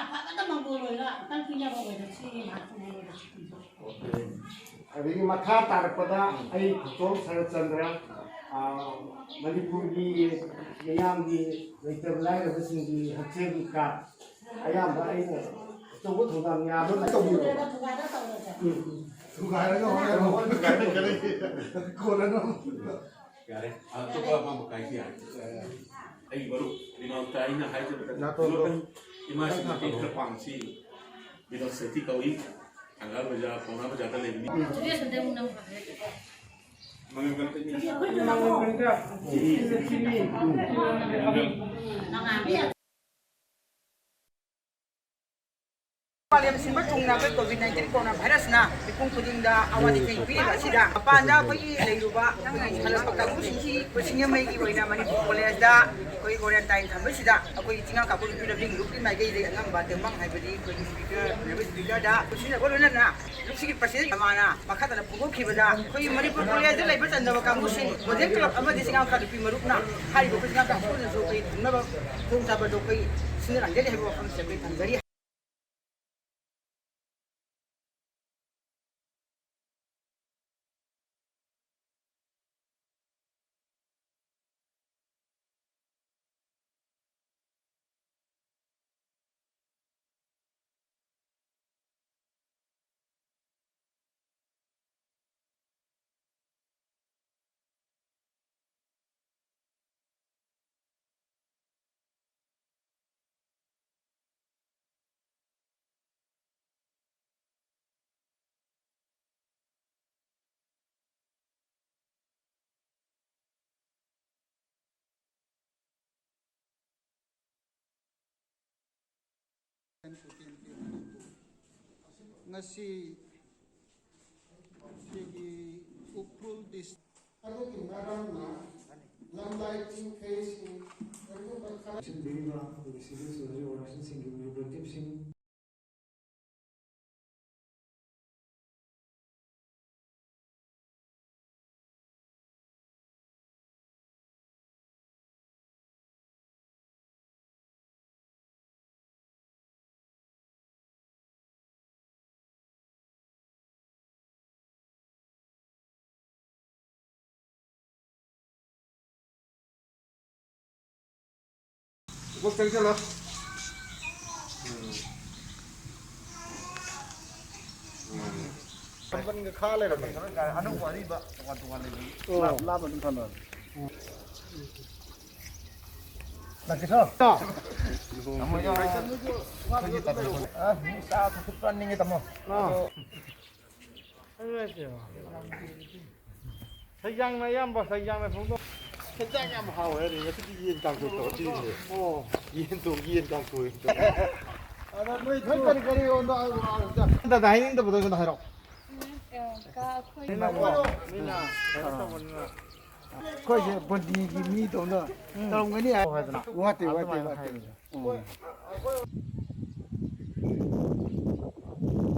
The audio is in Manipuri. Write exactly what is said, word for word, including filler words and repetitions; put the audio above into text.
ꯑꯐꯕꯗ ꯃꯪꯒꯣꯜ ꯑꯣꯏꯔꯣ, ꯑꯃꯨꯛꯇꯪ ꯄꯤꯅꯕ ꯑꯣꯏꯔꯣ, ꯁꯤꯅꯤ ꯃꯍꯥꯛꯀꯤ ꯃꯪꯒꯣꯜ꯫ ꯑꯗꯒꯤ ꯃꯈꯥ ꯇꯥꯔꯛꯄꯗ ꯑꯩ ꯈꯨꯇꯣꯝ ꯁꯔꯠꯆꯟꯗ꯭ꯔ, ꯑ, ꯃꯅꯤꯄꯨꯔꯒꯤ ꯃꯤꯌꯥꯝꯒꯤ ꯂꯩꯇꯕ ꯂꯥꯏꯔꯕꯁꯤꯡꯒꯤ ꯍꯛꯁꯦꯜꯒꯤ ꯀꯥꯔꯗ ꯑꯌꯥꯝꯕ ꯑꯩꯅ ꯑꯆꯧꯕ ꯊꯧꯗꯥꯡ ꯌꯥꯝꯕ ꯇꯧꯕꯤꯔꯣ꯫ ꯎꯝ꯫ ꯊꯨꯒꯥꯏꯔꯒ ꯍꯣꯔꯦꯟ ꯑꯃꯨꯛ ꯀꯣꯟꯅꯅꯕ꯫ ꯌꯥꯔꯦ, ꯑꯇꯣꯞꯄ ꯑꯄꯥꯝꯕ ꯀꯥꯏꯁꯤ ꯌꯥꯔꯦ꯫ ꯑꯩꯒꯤ ꯃꯔꯨꯞ ꯕꯤꯅꯣꯗꯇ ꯑꯩꯅ ꯍꯥꯏꯖꯕꯗ ꯅꯥꯇꯣꯟꯗꯣ ꯕꯤꯅꯣꯗꯇ ꯏꯃꯥꯁꯤ ꯃꯇꯦꯡ ꯈꯔ ꯄꯥꯡꯁꯤ꯫ ꯕꯤꯅꯣꯗ ꯁꯦꯇꯤ ꯀꯧꯏ, ꯊꯪꯒꯥꯜ ꯕꯖꯥꯔ, ꯄꯥꯎꯅꯥ ꯕꯖꯥꯔꯗ ꯂꯩꯕꯅꯤ꯫ ꯃꯉꯥ ꯃꯥꯂꯦꯝ ꯁꯤꯟꯕ ꯊꯨꯡꯅ ꯑꯩꯈꯣꯏ ꯀꯣꯚꯤꯗ ꯅꯥꯏꯟꯇꯤꯟ ꯀꯣꯔꯣꯅꯥ ꯚꯥꯏꯔꯁꯅ ꯃꯤꯄꯨꯝ ꯈꯨꯗꯤꯡꯗ ꯑꯋꯥ ꯊꯦꯡ ꯄꯤꯔꯤꯕ ꯑꯁꯤꯗ ꯃꯄꯥꯟꯗ ꯑꯩꯈꯣꯏꯒꯤ ꯂꯩꯔꯨꯕ ꯅꯪ ꯍꯜꯂꯛꯄ ꯀꯥꯡꯕꯨꯁꯤꯡꯁꯤ ꯑꯩꯈꯣꯏ ꯁꯤꯡꯖꯃꯩꯒꯤ ꯑꯣꯏꯅ ꯃꯅꯤꯄꯨꯔ ꯀꯣꯂꯦꯖꯇ ꯑꯩꯈꯣꯏ ꯀ꯭ꯋꯥꯔꯦꯟꯇꯥꯏꯟ ꯊꯝꯕꯁꯤꯗ ꯑꯩꯈꯣꯏ ꯆꯤꯡꯉꯥ ꯀꯥꯡꯄꯣꯛꯄꯤ ꯂꯝꯖꯤꯡ ꯂꯨꯞꯀꯤ ꯃꯥꯏꯀꯩꯗꯒꯤ ꯑꯉꯝꯕ ꯇꯦꯡꯕꯥꯡ ꯍꯥꯏꯕꯗꯤ ꯑꯩꯈꯣꯏꯒꯤ ꯁ꯭ꯄꯤꯀꯔ, ꯑꯣꯅꯔꯦꯕꯜ ꯁ꯭ꯄꯤꯀꯔꯗ ꯂꯣꯏꯁꯤꯟꯅꯕ ꯂꯣꯏꯅꯅ ꯂꯨꯞꯁꯤꯒꯤ ꯄ꯭ꯔꯁꯤꯗꯦꯟ ꯃꯥꯅ ꯃꯈꯥ ꯇꯥꯅ ꯐꯣꯡꯗꯣꯛꯈꯤꯕꯗ ꯑꯩꯈꯣꯏ ꯃꯅꯤꯄꯨꯔ ꯀꯣꯂꯦꯖꯇ ꯂꯩꯕ ꯆꯟꯗꯕ ꯀꯥꯡꯕꯨꯁꯤꯡ ꯃꯣꯗꯦꯜ ꯀ꯭ꯂꯕ ꯑꯃꯗꯤ ꯆꯤꯡꯉꯥ ꯃꯈꯥ ꯅꯨꯄꯤ ꯃꯔꯨꯞꯅ ꯍꯥꯏꯔꯤꯕ ꯑꯩꯈꯣꯏ ꯆꯤꯡꯉꯥ ꯀꯥꯡꯄꯣꯛꯄꯤꯅꯁꯨ ꯑꯩꯈꯣꯏ ꯊꯨꯡꯅꯕ ꯈꯨꯗꯣꯡꯆꯥꯕꯗꯣ ꯑꯩꯈꯣꯏ ꯁꯤꯟꯅꯔꯛꯀꯅꯤ ꯍꯥꯏꯕ ꯋꯥꯐꯝꯁꯦ ꯑꯩꯈꯣꯏ ꯊꯝꯖꯔꯤ꯫ ꯉꯁꯤ ꯁꯤꯒꯤ ꯎꯈ꯭ꯔꯨꯜ ꯗꯤꯁ ꯑꯗꯨꯒꯤ ꯃꯔꯝꯅ ꯂꯝꯂꯥꯏ ꯆꯤꯡꯈꯩꯁꯤꯡ ꯀꯔꯤꯒꯨꯝꯕ ꯈꯔ ꯁꯤꯟꯕꯤꯔꯤꯕ ꯑꯩꯈꯣꯏꯒꯤ ꯁꯤꯚꯤꯜ ꯁꯣꯁꯥꯏꯇꯤ ꯑꯣꯔꯒꯅꯥꯏꯖꯦꯁꯟꯁꯤꯡꯒꯤ ꯔꯤꯄ꯭ꯔꯦꯖꯦꯟꯇꯦꯇꯤꯚꯁꯤꯡ ꯀꯣꯛ ꯆꯪꯁꯤꯜꯂꯣ꯫ ꯎꯝ꯫ ꯎꯝ꯫ ꯁꯝꯕꯟꯒ ꯈꯥ ꯂꯩꯔꯝꯃꯦ꯫ ꯑꯅꯧꯕ ꯑꯔꯤꯕ ꯇꯣꯉꯥꯟ ꯇꯣꯉꯥꯟ ꯂꯩꯕꯒꯤ꯫ ꯑꯣ꯫ ꯂꯥꯞ-, ꯂꯥꯞꯅ ꯑꯗꯨꯝ ꯊꯝꯃꯒꯦ꯫ ꯂꯥꯛꯀꯦ ꯊꯣ꯫ ꯇꯥꯃꯣ ꯌꯥꯎ-, ꯑ, ꯃꯤ ꯆꯥ ꯊꯛꯄ ꯆꯥꯅꯤꯡꯉꯦ ꯇꯥꯃꯣ꯫ ꯑꯥ꯫ ꯑꯗꯣ ꯁꯩꯌꯥꯡꯅ ꯑꯌꯥꯝꯕ, ꯁꯩꯌꯥꯡꯅ ꯐꯣꯡꯗꯣꯛ-, ꯍꯦꯟꯖꯥꯡ ꯌꯥꯝ ꯍꯥꯎꯋꯦ ꯍꯥꯏꯔꯤ꯫ ꯉꯁꯤꯗꯤ ꯌꯦꯟ ꯀꯥꯡꯁꯣꯏ ꯇꯧꯔ ꯄꯤꯔꯤꯁꯦ꯫ ꯑꯣ꯫ ꯌꯦꯟ ꯊꯣꯡ-, ꯌꯦꯟ ꯀꯥꯡꯁꯣꯏ꯫ ꯑꯗ ꯅꯣꯏ ꯀꯔꯤ ꯀꯔꯤ ꯌꯣꯟꯕ ꯍꯥꯏꯔꯛꯑꯣ꯫ ꯗꯥꯗꯥ ꯍꯥꯏꯅꯤꯡꯗꯕꯗꯣ ꯑꯩꯉꯣꯟꯗ ꯍꯥꯏꯔꯛꯑꯣ꯫ ꯃꯤꯅ ꯀꯩꯅꯣ ꯇꯧꯕꯅꯤꯅ꯫ ꯑꯩꯈꯣꯏꯁꯦ ꯕꯟꯗꯤꯒꯤ ꯃꯤꯗꯧꯅ ꯇꯧꯔꯝꯒꯅꯤ ꯍꯥꯏ꯫ ꯋꯥꯠꯇꯦ, ꯋꯥꯠꯇꯦ, ꯑꯗꯨꯃꯥꯏꯅ ꯋꯥꯠꯇꯦ꯫ ꯍꯥꯏꯕꯅꯦ꯫ ꯎꯝ꯫